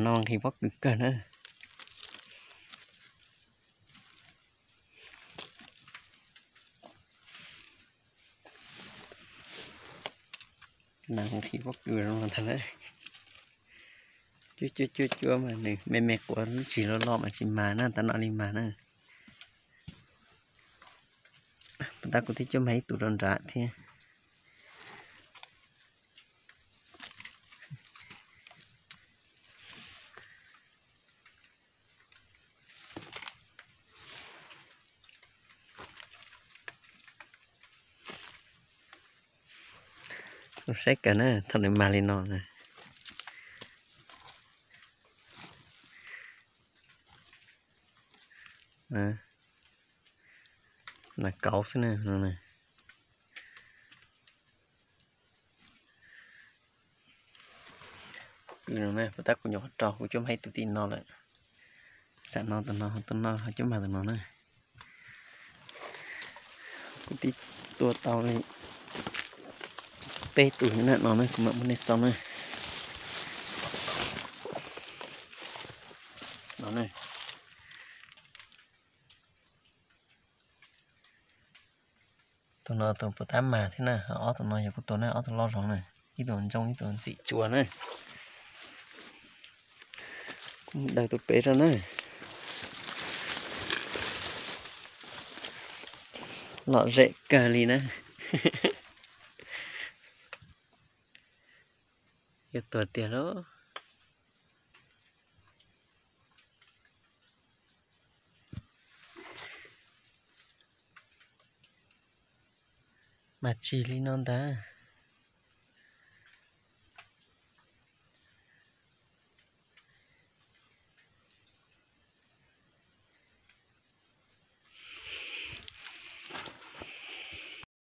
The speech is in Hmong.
No nqhis pob kws kawg na. Nqhis pob kws zoo ntag na. Cuab cuab cuab cuab mas nws me me quav lub tsis loj loj mas tsis mas na, tab no li mas na. Puas tab kuv twb cuab mag ib tug rau nrad thiab. Saib kawg na, thaum nws mag li no na. Nas kauv xwb na. Puas tab kuv nyuam qhuav rau kuv cuab mag ib tug tim no lawm. Tsam no tus no, tus no ho cuab mag tus no na. Kuv twb tua tau li peb tus na no na, kuv mam muab nej xauj na. No na. Tus no tus puas tab mag thiab na, ob tug no yog kuv tua na, ob tug loj zog na, ib tug ntsooj ib tug ntxim cua na. Kuv daws tus pem rau na. Lom zem kawg li na. Yuav tuag tiag lauj. Mas tsis li no ntag.